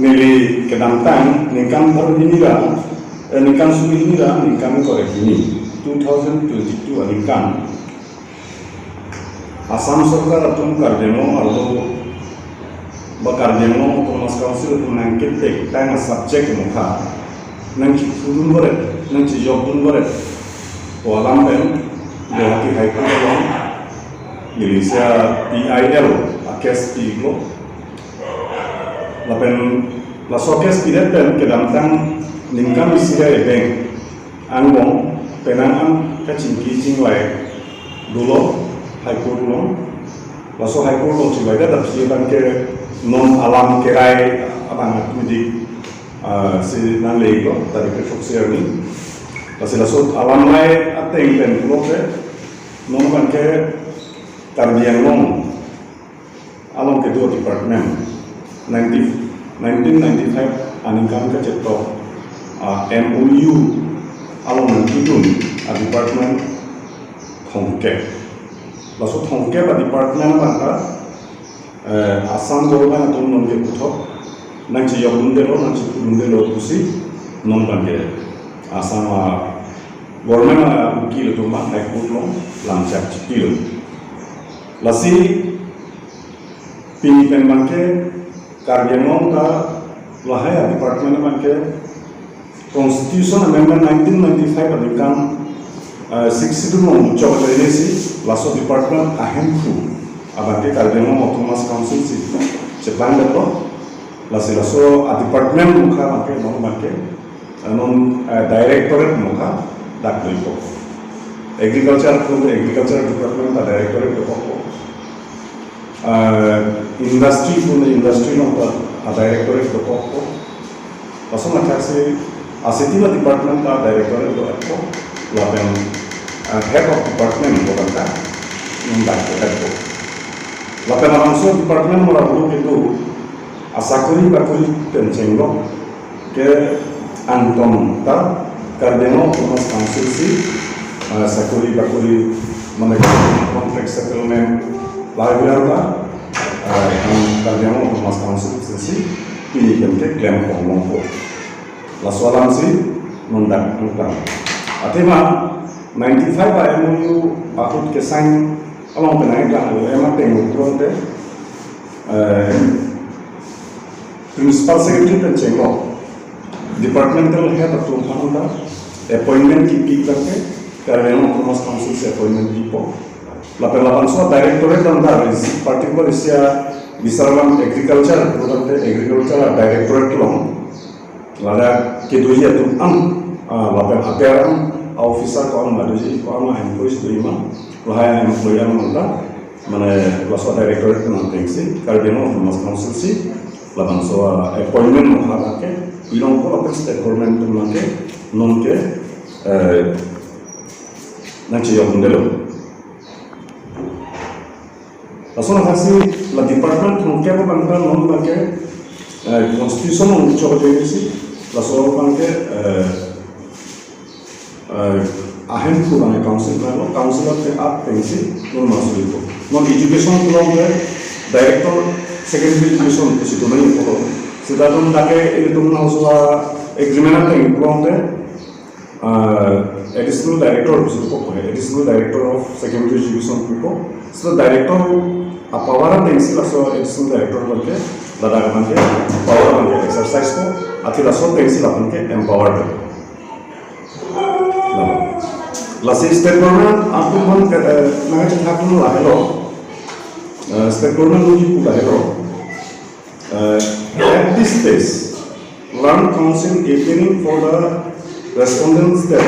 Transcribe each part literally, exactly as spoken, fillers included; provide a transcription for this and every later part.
Neli kedamtang ningkan pharo hini ra, eh, ningkan suri hini ra ningkan kre hini, two thousand twenty-two aningkan Assam Sorkar atum Karbi Anglong arlo ba Karbi Anglong Autonomous Council atum nangkethektang a-subject mokha nangchipudun boret, nangchijokdun boret pu alam pen Guwahati High Court along neli isi a-P I L a-case pi-iklo. Lapen laso case pidet pen kedamtang ningkan isi ra ebeng angbong penang an kachingki chinglai dolo High Court along. Laso High Court along chingvaidet aphi abangke non alam kerai abang atum dik, ah, si nangle-iklo, tarik kre-throksi arni. Lasi laso alam lai ateng pen pulote non abangke Karbi Anglong along kedo department nineteen, nineteen ninety-five aningkan kachetok, ah, M O U along nangkidun a-department thomkep. Laso thomkep a-department abangke, eh, Assam government atum nonke puthot nangchijokdundelo, nangchipudundelo pusi non abangke Assam a-government a-ukil atum abang High Court along lamchak chipilo. Lasi pini pen abangke Karbi Anglong ta lahai a-department abangke Constitution Amendment nineteen ninety-five aningkan, eh, Sixth Schedule along chok ajoine si laso department ahemphu abangke Karbi Anglong Autonomous Council si chepangdetlo. Lasi laso a-department mokha abangke non abangke, eh, non, eh, directorate mokha dak doikok. Agriculture pu agriculture department ta directorate dokokpo. Ah, industry pu industry along ta a-directorate dokokpo. Lason athaksi a-city la department ta directorate dokokpo. Lapen, ah, head of department pu abangke non dak dokokpo. Lapen labangso department mora bulu kedo asakori bakori pen chenglok ke angton ta Karbi Anglong Autonomous Council si, ah, sakori bakori mane contract settlement lagiran ta, ah, ang Karbi Anglong Autonomous Council si pini pen keklem ponlongpo. Laso alam si non dak tang. Athema ninety-five a-M O U ahut ke-sign along penang tang ema tenglo pulote, eh, Principal Secretary pen chenglok departmental head atum aphan ta appointment kipi abangke Karbi Anglong Autonomous Council si appointment pipo. Lapen labangso directorate along ta isi particular isi a-bisar alam agriculture, pu abangke agriculture directorate along ladak kedoji atum an, ah, lapen aper an, a-officer ko-an ma doji, ko-an ma employees doji ma, lahai employee an ta mane laso directorate nangtengsi Karbi Anglong Autonomous Council si labangso, ah, appointment mokha abangke pilongpo lapen state government atum abangke nonke, eh, nangchijokdundelo. Lason athaksi la department thomkep abangke non abangke, eh, constitution along chok ajoine si laso abangke, eh, eh, ahemphu abangke council abanglo, council of the up pensi non masu ipo. Non education pulote director secondary education pusi donangji pulo. Seta non dak ke ilitum nangso agreement ateng pulote, ah, additional director pusi dokok, additional director of secondary education dokok. So director a-power atengsi laso additional director abangke, ladak abangke power abangke exercise ko, athe laso atengsi labangke empowered. Lasi state government atum aphan ke, eh, nangkachethakdun lahelo. Eh, state government nangkipu lahelo. Uh, at this stage, Land Council appearing for the respondent state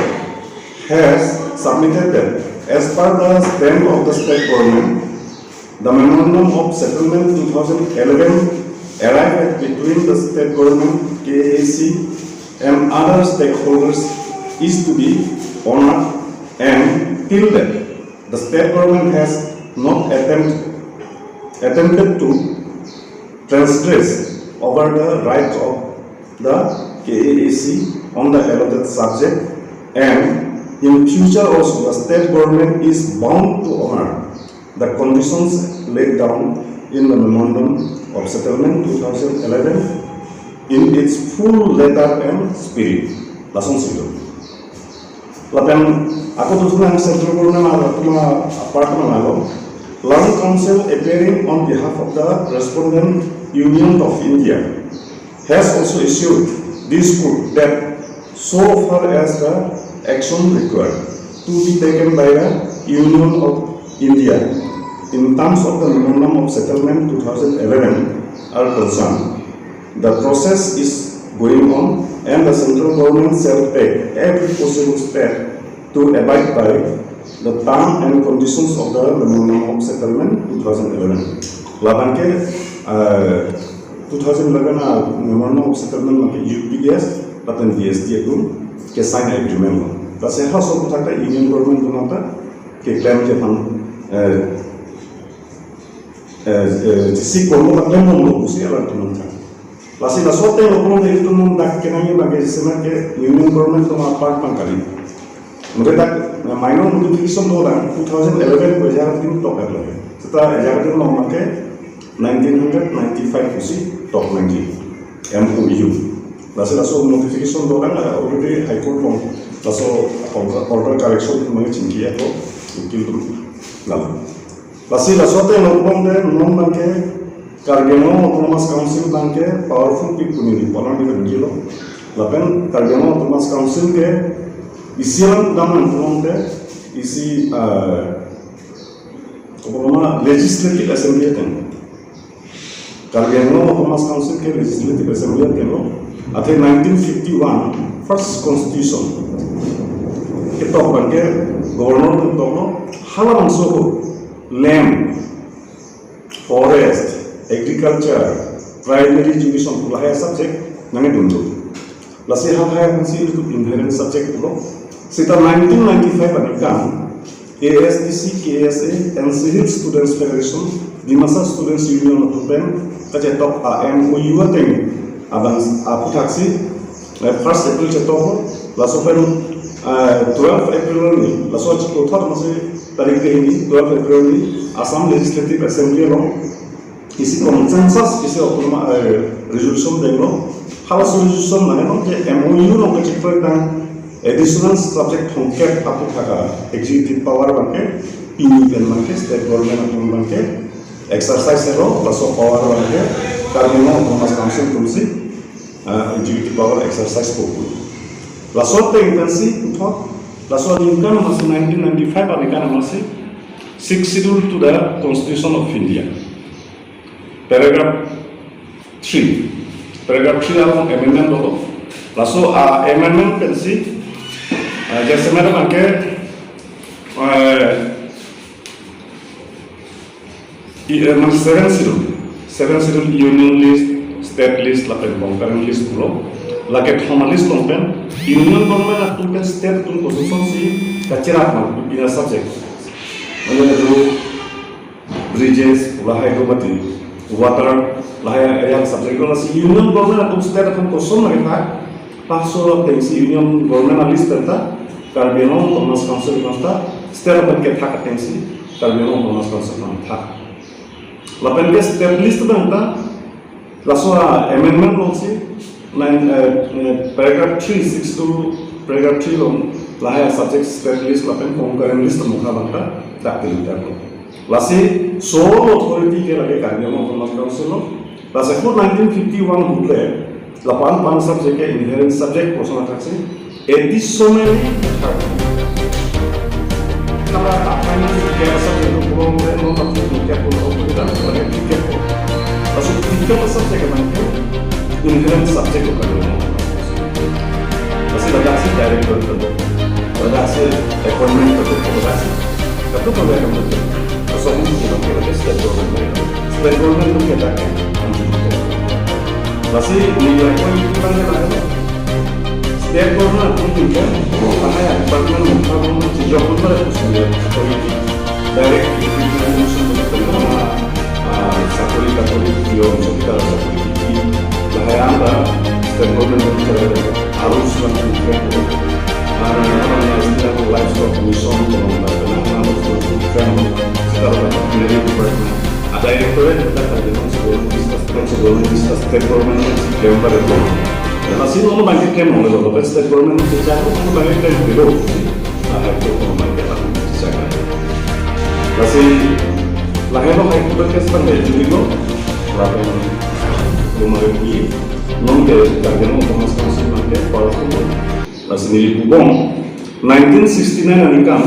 has submitted that as per the stand of the state government, the memorandum of settlement two thousand eleven arrived at between the state government, K A A C, and other stakeholders is to be honored, and till that, the state government has not attempt, attempted to transgress over the rights of the K A A C on the allotted subject, and in future also the state government is bound to honor the conditions laid down in the memorandum of settlement two thousand eleven, in its full letter and spirit. Lasonsi lo. Lapen ako tu nang central government atum apart nang alo. Learned Counsel, appearing on behalf of the respondent Union of India, has also issued this court that so far as the action required to be taken by the Union of India in terms of the Memorandum of Settlement two thousand eleven are concerned, the process is going on and the central government shall take every possible step to abide by the term and conditions of the Memorandum of Settlement two thousand eleven. Labang ke, eh, two thousand eleven a Memorandum of Settlement abangke U P D S lapen D S D atum ke sign agreement lo. Lasi halaso aputhak ta Union Government atum ta keklem ke aphan, eh, eh, eh, jisi kono keklem lo pusi alanglitum nangthan. Lasi laso ateng lo pulotangte itum nangdak kenangji abangke jisi ma ke Union Government atum apart abang kali. Mate dak, eh, minor modification dolang, two thousand eleven ko ejar adim tok lo. Seta ejar adim lo abangke nineteen ninety-five pusi tok nangji M O U. Lasi laso modification dolang, eh, already High Court along laso order, order correction abang chingki ako ukil atum. Lalu. Lasi laso ateng lo pulotangte non abangke Karbi Anglong Autonomous Council abangke powerful people ni palang di kan gilo. Lapen Karbi Anglong Autonomous Council ke isi alam kedam nang pulotangte isi, eh, kopiloma Legislative Assembly ateng. Karbi Anglong Autonomous Council ke Legislative Assembly ateng lo. Athe nineteen fifty-one first constitution ketok abangke governor atum toklo, halabangso ko land, forest, agriculture, primary education pu lahai subject nangdun do. Lasi halahai aphansi itum inherent subject pulo. Seta nineteen ninety-five aningkan A S D C, K S A, N C Hills Students Federation, Dimasa Students Union atum pen kachetok a M O U ateng abang aphuthaksi, eh, first April chetok, laso pen, eh, twelve April ni, laso achiklo thot masi tarik ke hini, twelve April ni Assam Legislative Assembly along isi consensus, isi autonomous, eh, resolution denglo. Halaso resolution mane non ke M O U along kachipre tang additional subject thomkep aputhak a executive power abangke pini pen abangke state government atum abangke exercise lo, laso power abangke Karbi Anglong Autonomous Council atumsi, eh, executive power exercise ko pu. Laso ateng pensi puthot, laso aningkan masi nineteen ninety-five aningkan masi Sixth Schedule to the Constitution of India. Paragraph three. Paragraph three along amendment dolo. Laso, ah, amendment pensi, ah, jaise madam anke, eh, i, eh, man seven schedule. Seven schedule Union list, state list, lapen concurrent list pulo. Lake thoma list along pen Union Government atum pen state atum kosonsi kacherap ma pipina subject. Mane do bridges, lahai do mati, water, lahai area subject do, lasi Union Government atum state atum koson lake thak, laso atengsi Union Government a list ta, Karbi Anglong Autonomous Council ta, state atum kethak atengsi, Karbi Anglong Autonomous Council atum thak. Lapen ke state list abang ta, laso a amendment alongsi, nine, eh, eh, paragraph three, six to paragraph three along, lahai subject state list lapen concurrent list mukha abang ta, dak dilitar lo. Lasi sole authority ke lake Karbi Anglong Autonomous Council lo. Lasi ahut nineteen fifty-one ahut le, lapu-an pu-an subject ke inherent subject koson athaksi, additionally, kala aphan ke subject ko pulotangte non aphan ke pulotangte lake ticket ko. Lasi ticket subject abangke inherent subject ko kan. Lasi ladaksi director ko, ladaksi appointment ko, ladaksi katu ko, ladaksi ko, ladaksi state government ko, state government ko kita. Lasi nilai ko itu kan kita, state government ko kita, lahai department ko, department ko, sejak pun pada punya authority, direct implementation ko, ah, sakori, sakori, yo, sakori, sakori, lahai anda, state government ko kita harus melakukan, ah, apa namanya, istilah livestock mission, kalau nggak pernah, harus melakukan, sekarang military department, Directorate kita kerja nang sebulan bisnis, kan sebulan bisnis state government yang si klem pada itu. Lasi non abangke klem oleh bapak state government kerja itu non abangke klem dulu. Nah, itu non abangke akan kerjakan. Lasi lahelo High Court ke sekarang ya, jadi lo, lapen rumah lagi, non ke kerja nang Autonomous Council abangke powerful. Lasi neli pubong, nineteen sixty-nine aningkan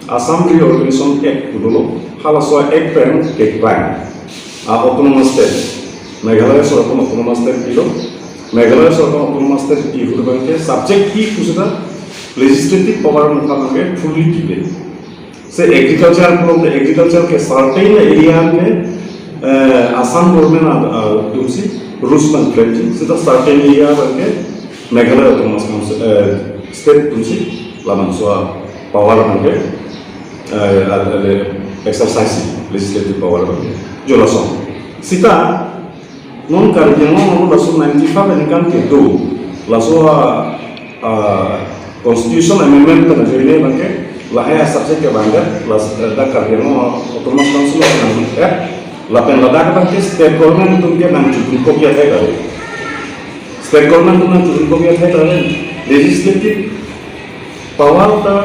Assam Reorganization Act pu dolo, halaso Act pen keklang a Autonomous State, Meghalaya sorkar Autonomous State pilo, Meghalaya sorkar Autonomous State pi ahut abangke subject pi pu seta legislative power mukha abangke fully depend. Se agriculture pulote agriculture ke certain area ke, eh, Assam government a, a, atumsi rules abang klemji, seta certain area abangke Meghalaya Autonomous Council, eh, State atumsi labangso power abangke, eh, a, a, exercise, legislative power abangke. Jo lason. Seta non Karbi Anglong laso ninety-five aningkan kedo, laso a, a, constitution amendment pen ajoine abangke lahai a subject ke abangke, las, eh, dak Karbi Anglong Autonomous Council nang, eh, lapen ladak abangke state government atum ke nangchedun kopi athai ta. State government atum nangchedun kopi athai ta, legislative power ta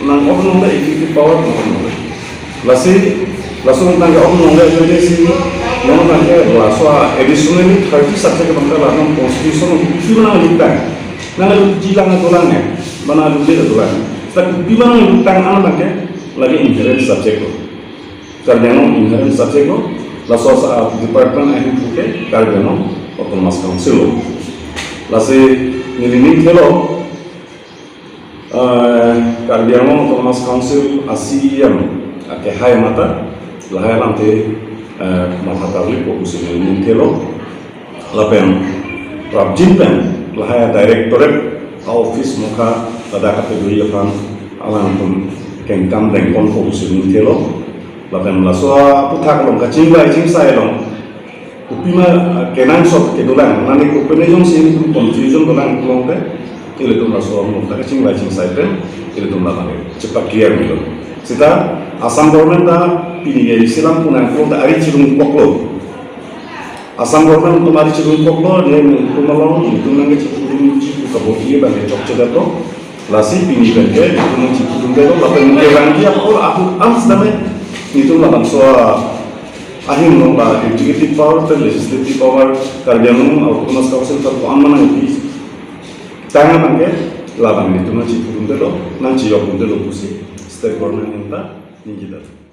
nang-ok nongle, executive power ta nang-ok nongle. Lasi, laso tangka-ok nongle ajoine si, non abangke laso additionally thirty subject abangke la non constitution kopi ma nanglutang. Nangluji lang dolang ne, ma nanglule dolang. Seta kopi ma nanglutang an abangke lake inherent subject lo. Karbi Anglong inherent subject lo, laso a department ahin puke Karbi Anglong Autonomous Council lo. Lasi neli ning thelo, eh, Karbi Anglong Autonomous Council a C E M akehai mata, lahai alamthe, eh, matha tarli po pusi neli ning thelo. Lapen prapjin pen lahai a directorate a office mukha ladak kedo aphan alangtum kengkam dengpon po pusi ning thelo. Lapen laso aputhak along kachingvai chingsai along kopi ma, ah, kenangsot kedolang, nani kopine jongsi confusion dolang pulote, ilitum laso along ta kachingvai chingsai pen ilitum labang chepa-clear milo. Seta Assam government ta pini ya isilam punang pulote ari chirungkoklo. Assam government atum ari chirungkoklo, ne nelitum along, nelitum nangkechipudunji pu kabor-i abangke chokchedetlo. Lasi pini abangke nelitum nangchipudundetlo, lapen nelitum abangke apor ahut an sedame nelitum labangso ahin along la executive power pen legislative power, Karbi Anglong Autonomous Council ta ko-an ma nangpi tang abangke labang nelitum nangchipudundetlo, nangchiyokdundetlo pusi state government ahin ta ningjedetlo.